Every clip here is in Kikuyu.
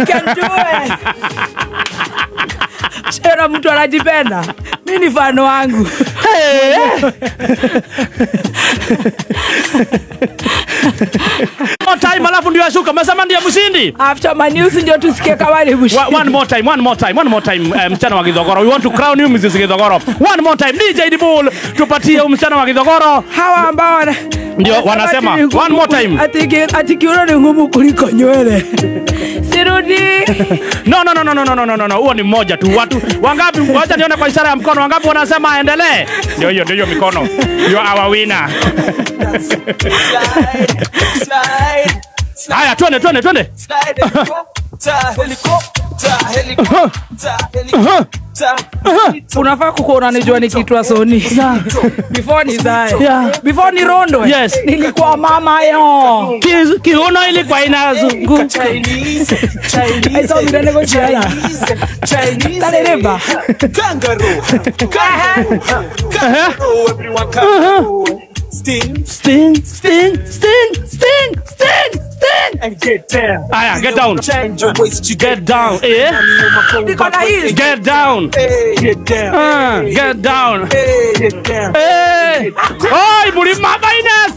You can do it. Sio mtu anajipenda. Mimi ni fano wangu. More time alafu ndio ashuka. Masema ndiye mshindi. After my news ndio tusikie kama ni mshindi. One more time, one more time, one more time msichana wa Githogoro. We want to crown you Mrs. Githogoro. One more time DJ Dibul, tupatie msichana wa Githogoro. Hawa ambao ndio wanasema one more time. Ati kiuno ni ngumu kuliko nywele. Sirudi. No no no no no no no no. Huo ni mmoja tu. Watu wangapi? Wacha nione kwa ishara ya mkono. Wangapi wanasema aendelee? Ndio hiyo, ndio hiyo mikono. You are our winner. Haya, twende twende twende. Unafaa kukuwa unanijua nikiitwa Sony. Before nizae. Before ni rondo. Yes. Nilikuwa mama yo. Kiuno ilikuwa inazunguka. Chinese. Chinese. Aiso mirene go chiala. Chinese. Talereba. Kangaroo. Kangaroo. Kangaroo. Everyone kangaroo. Sting, sting, sting, sting, sting, sting, sting. And get down. Aya, get down. Change your waist, you get down. Eh? Get down. Get down. Get down. Get down. Hey. Oi, Murima Finest.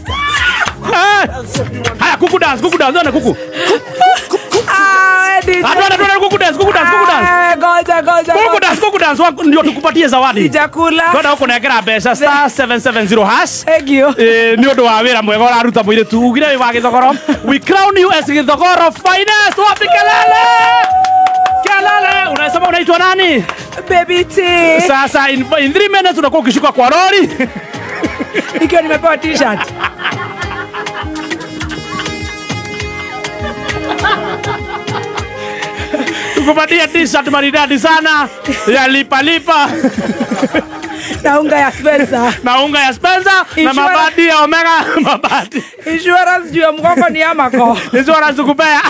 Haya, kuku dance, kuku dance, ona kuku. Ah, Atwana kuku dance, kuku dance, kuku dance. Goja, goja. Kuku dance, kuku dance ndio tukupatie zawadi. Sijakula. Twenda huko nekera mbeca *770# Thank you. Ni undu wa wira mwega uraruta muiritu ugire wi wa Githogoro. We crown you as Githogoro Finest. Wapi kelele? Kelele. Unasema unaitwa nani? Baby T. Sasa in 3 minutes unakuwa ukishuka kwa lori. Nikiwa nimepewa t-shirt. Tukupatia t-shirt maridadi sana ya lipa lipa. Na unga ya Spencer. Na unga ya Spencer na mabati ya Omega mabati. Insurance juu ya mgongo ni Amako. Insurance tukupea.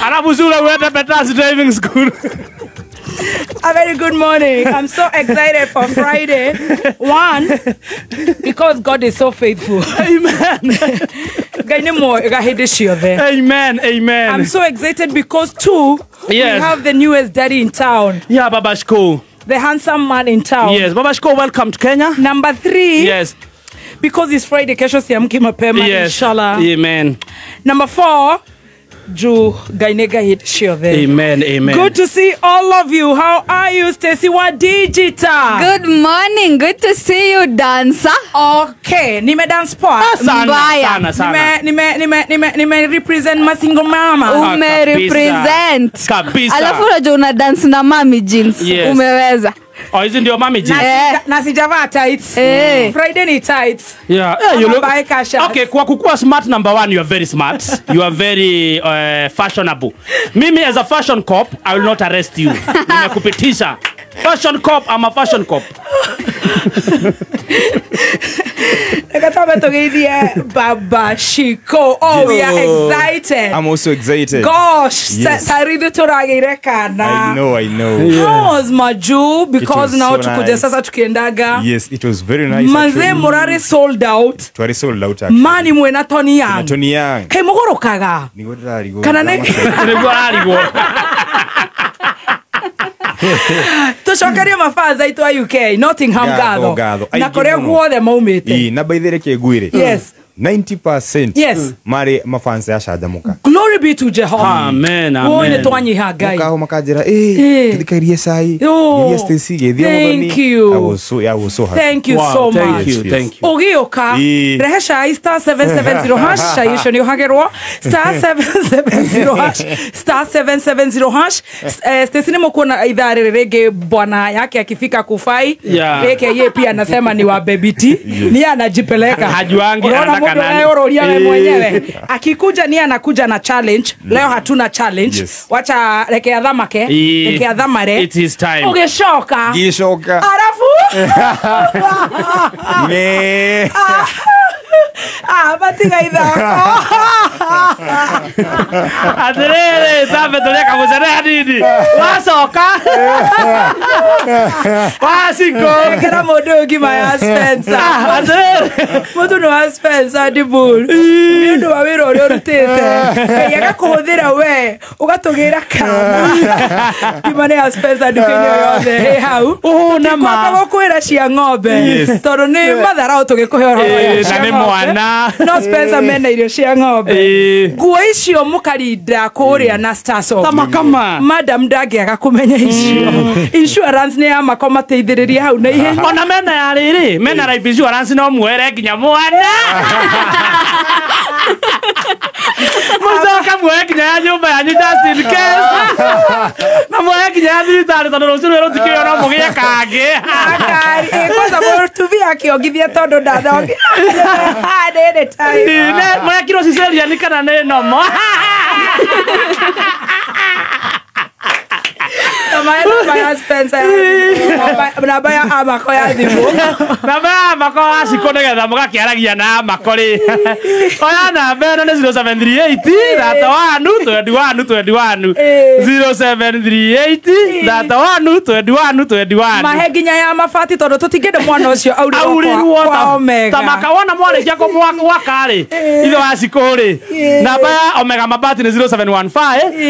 Alafu zule uende Petras Driving School. A very good morning. I'm so excited for Friday. One, because God is so faithful. Amen. Amen. Amen. I'm so excited because two, yes, we have the newest daddy in town. Yeah, Baba Shiko. The handsome man in town. Yes, Baba Shiko, welcome to Kenya. Number three. Yes. Because it's Friday, kesho siamki mapema, yes. Inshallah. Amen. Number four, Ju Gainega hit Shiove. Amen, amen. Good to see all of you. How are you, Stacy wa Digital? Good morning. Good to see you, dancer. Okay, nime dance poa. Sana, sana, sana. Nime represent masingo mama. Ume represent. Kabisa. Alafu unajua una dance na mami jeans. Yes. Umeweza. Oh, hizi ndio mami jeans. Na sijavaa tights. Friday ni tights. Yeah, yeah, you look. Okay, kwa kukua smart number one, you are very smart. You are very fashionable. Mimi as a fashion cop, I will not arrest you. Nimekupitisha. Fashion cop, I'm a fashion cop. Baba Shiko. Oh, we are excited. I'm also excited. Gosh, yes. I know, I know. Yeah. How was Maju? Because so now tukuja nice. Sasa tukiendaga. Yes, it was very nice. Manze Morare sold out. Twari sold out actually. Mani mwena Tony Young. Tony Young. Kai mugorokaga. Niguo ndirarigwo. Kana ne? Niguo ararigwo. Tucokerie mafanza itu a UK Nottingham gatho na kuria guothe maumite. Na by the way ngwire. Yes. 90% yes, mari mafansa ya Canjamuka. Glory be to Jehovah. Amen, amen. Wone twanyiha Ngai. Mukaho makanjira eh thikairie cai. Irie Stacy githie muthoni. Thank you. I was so happy. Thank you wow, so much. Thank you, thank you. Ugioka rehe cai *770# cai icio ni uhagerwo *770# *770# Stacy ni mukuona ithaa rĩrĩ rĩngĩ bwana yake akifika kufai. Yake yeye pia anasema ni wa baby T. Ni anajipeleka. Hajuangi anataka we mwenyewe. Akikuja ni anakuja na challenge. Leo hatuna challenge. Yes. Wacha reke athamake, reke athamare. It is time. Ugeshoka. Gishoka. Alafu me. Batiga ithako. Atiriri tambe tũrĩe kamũcere hanini wacoka wacikũ Kera mũndũ ũyũ ngima ya Spencer. Atiriri Mũndũ nĩ wa Spencer Dibul. Nĩ ũndũ wa wĩra ũrĩa ũrutĩte. Ngai agakũhũthĩra we ũgatũgĩra kana. Ngima nĩ ya Spencer nduka-inĩ o yothe ĩ hau. Ũũ na ma. Tũtikwamba gũkwĩra cia ng'ombe. Yes. Tondũ nĩ matharau tũgĩkũhe ũhoro wa irio Ĩĩ, cia na nĩ ng'ombe. mwana. No Spencer mena irio cia ng'ombe. Ĩĩ. Nguo icio mũkarinda kũrĩa na Starsoft. Tamakama. Madam ndangĩaga kũmenya icio. Insurance nĩ ya mako mateithĩrĩrie hau na ihenya. Ona mena ya rĩrĩ mena life insurance no muere nginya mwana mũcoka muoe nginya ya nyũmba yanyu just in case na muoe nginya ya thibitarĩ tondũ rũciũ rũrũ rũtikĩũĩ no mũgĩe kangĩ. Akari, kwanza mũtumia akĩongithia tondũ ndathongi. Nĩ time. Mũrekirwo cesarean kana nĩ nomo. Namba ya Spencer namba ya Amako ya thimũ. Namba ya Amako wacikũ nĩgetha mũgakĩaragia na Amako rĩ oya namba ĩno nĩ 0738 31 21 21 0738 31 21 21. Mahe nginya ya mabati tondũ tũtingĩenda mwana ũcio aurĩrwo kwa Omega. Tamaka wona mwarĩkia kũmwaka rĩ ithe wacikũ rĩ namba ya Omega mabati nĩ 0715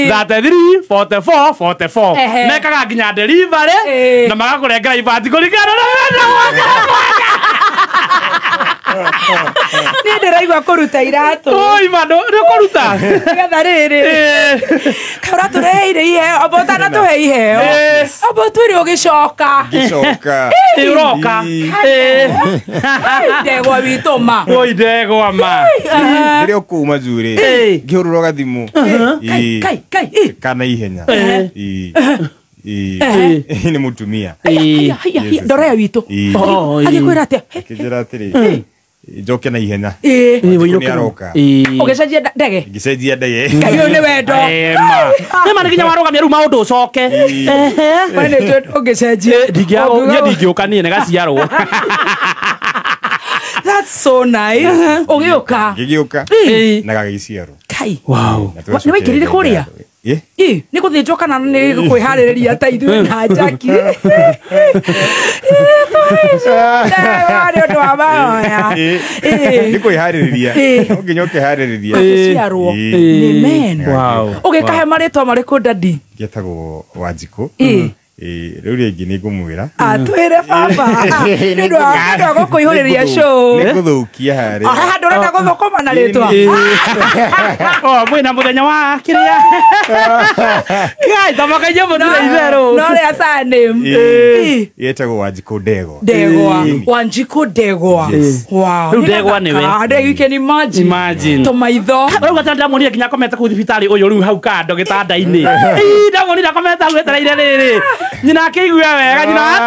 33 44 44. Ehe. Mekaga nginya delivery na magakũrengera ibati kũringana na wendo waku. Niĩ ndĩraigua kũruta iratũ. Oi ma nĩ ũkũruta. Nĩgetha rĩrĩ. Kaĩ ũratũreheire iheo amba ũtanatũhe iheo. Amba ũtwĩre ũgĩcoka. Ngĩcoka. Ĩ ũroka. Ndegwa witũ ma. Oi ndegwa ma. Rĩrĩa ũkuma njurĩ ngĩhũrũrwo gathimũ. Kai kai kai. Kana ihenya. Nĩ mũtumia. Ndora witũ. Agĩkwĩra atĩa? Akĩnjĩra atĩrĩ njoke na ihenya. Nĩ aroka. Ũgĩcenjia ndege? Ngĩcenjia ndege. Ngai ũyũ nĩ wendo. Nĩ ma nĩ nginya warũgamia rĩu maũndũ ũcoke. We nĩ njũĩ ũngĩcenjia. Niĩ ndingĩũka niĩ nĩ gaciarwo. That's so nice. Ũgĩũka. Ngĩgĩũka na gagĩciarwo. Kai. Wow. Nĩ waingĩrire kũrĩa? Ĩ nĩ gũthĩnjwo kana nĩ kwĩharĩrĩria ta ithuĩ na Jackie? Nĩ ũndũ wa mahoya. Nĩ kwĩharĩrĩria. No nginya ũkĩharĩrĩria. Gũciarwo. Nĩ men. Wow. Ũgĩkahe marĩtwa marĩkũ daddy? Getagwo Wanjikũ. Rĩu rĩngĩ nĩ ngũmwĩra. Atwĩre baba. Nĩ ũndũ wa gũkũihũrĩria show. Nĩ ngũthũkia harĩa. Haha ndũrenda gũthũkũma na rĩtwa. Oh, mwĩna mũthenya wa kĩrĩa. Kai, tamaka inyuĩ mũtirĩ itherũ. No rĩa surname. Yetagwo Wanjikũ Ndegwa. Ndegwa. Wanjikũ Ndegwa. Wow. Rĩu Ndegwa nĩwe. You can imagine. Imagine. Tũmaitho. Rĩu gatana ndamuonire nginya akomete kũu thibitarĩ ũyũ rĩu hau kando gĩtanda-inĩ. Ii, ndamuonire akomete hau etereire rĩrĩ. Nyina akĩigua wega nyina wa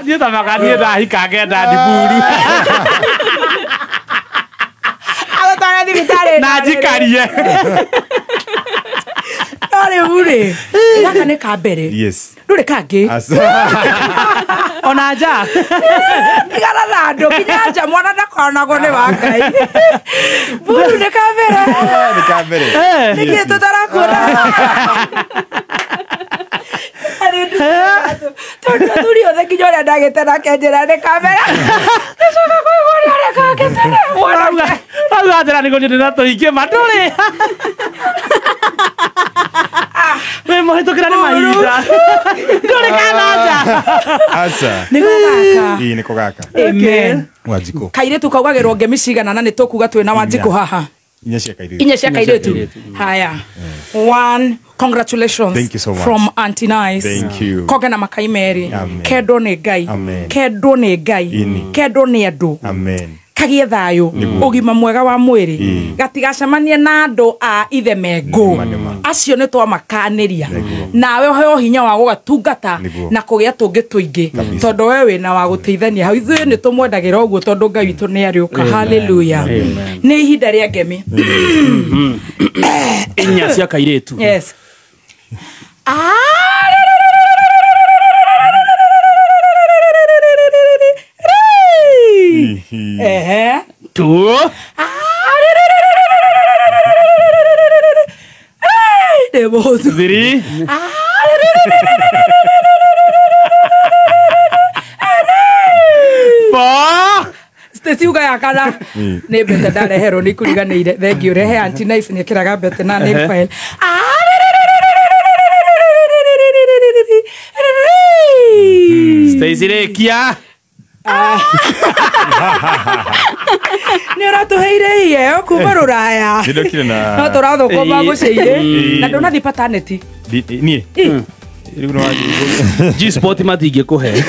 Niĩ tamaka niĩ ndahika ngenda ndiburu. Agũtware thibitarĩ. Na njikarie. No rĩu rĩ, gaka nĩ ka mbere. Yes. Ndũrĩ kangĩ. Ona nja. Tigana na andũ nginya nja mwana ndakonagwo nĩ wa Ngai. Mburu nĩ ka mbere. Nĩ ka mbere. Nĩkĩ tũtarakuona? Tondũ athuri othe nginya ũrĩa ndagĩte nake njĩra nĩ ka mbere. Ngĩcoka kũigua ũrĩa ũrĩa kangĩ tene. Rauga atĩra nĩ gũthiĩ na tũingĩ ma ndũrĩ. Wĩ mũhĩtũkĩra nĩ mahinda. Ndũrĩ kana nja. Aca. Nĩ gaka. Ĩĩ nĩko gaka. Amen. Wanjikũ. Kairĩtu kaugagĩrwo ngemi cigana na nĩ tũkuga twĩna Wanjikũ haha. Inya cia kairĩtu. Inya cia kairĩtu. Haya. One, congratulations. Thank you so much. From Auntie Nice. Thank you. Koge na makai merĩ. Amen. Kendwo nĩ Ngai. Amen. Kendwo nĩ Ngai. Kendwo nĩ andũ. Amen. Kagie thayũ ũgima mwega wa mwĩrĩ gatigacemanie na andũ a ithe mengũ acio nĩ twamakanĩria nawe ũheo hinya wa gũgatungata na kũgĩa tũngĩ tũingĩ tondũ we wĩna wa gũteithania hau ithuĩ nĩ tũmwendagĩra ũguo tondũ Ngai witũ nĩ arĩũka. Hallelujah. Nĩ ihinda rĩa ngemi. Inya cia kairĩtu. Yes. 3 4 Stacy uga ya kana nä mbete ndareherwo nä ikuriganä ire thengiå rehe Aunty Nice nä ä kä mbete na nail file. Stacy rekia. Nä å ratå heire iheo kuma rå raya Nĩndokire na no tå rathå kå ma Ĩĩ. må ciä na ndånathiä paternity. Niĩ rĩu no wanjĩrĩrie. G Sport matingĩkũhe.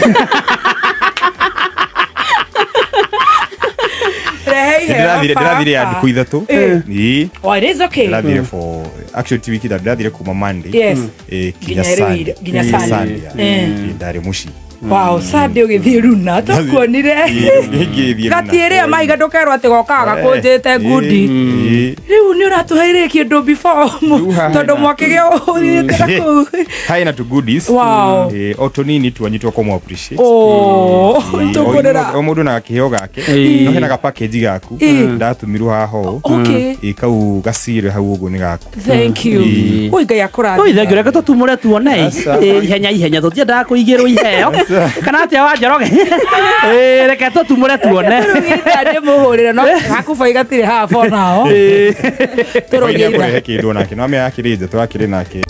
Rehe iheo Ndĩrathire ya baba. thikũ ithatũ. Ĩĩ. Ĩĩ. Oh, it is okay. Ndĩrathire for actually ti wiki ndĩrathire kuma Monday. Yes. Ĩĩ, Nginya kinya rĩu Sunday. nginya Ĩĩ, Sunday. Sunday, yeah. Ĩĩ. Ĩĩ, ndarĩ mũciĩ. Wow, Sunday ũgĩthiĩ runa tũkuonire. Ngĩthiĩ runa. Gatiĩrĩa mahiga ndũkerwo atĩ gokaga gakũnjĩte ngundi. Ĩĩ. Rĩu nĩ ũratũheire kĩndũ before Rĩu haha tondũ hena- mwakĩgĩa ũthiĩte na kũu. Haĩ na tu goodies. Wow. Ĩĩ, o tũnini twanyitwo kũmũ appreciate. Oh, Ĩĩ, tũkũrĩra. o mũndũ na kĩheo gake. Ĩĩ. No hena ga package gaku. Ĩĩ. Ndatũmirwo haha ũũ. Okay. Ĩĩ, kau gacire hau ũguo nĩ gaku. Thank you. Ĩĩ. Ui Ngai Oi akũrathime. thengio reke tũtumũre tuone. Aca. Ĩ, ihenya ihenya tũtiendaga kũigĩrwo iheo. Kana atĩa wa Njoroge? Ĩ, reke tũtumũre tuone. Tũrugĩte ndĩmũhũrĩre no gakuba igatirĩ haha for now. Ĩĩ. Tũrugĩte. Nĩakũrehe kĩndũ onake. No amenya akĩrĩ nja tũrakĩrĩ nake.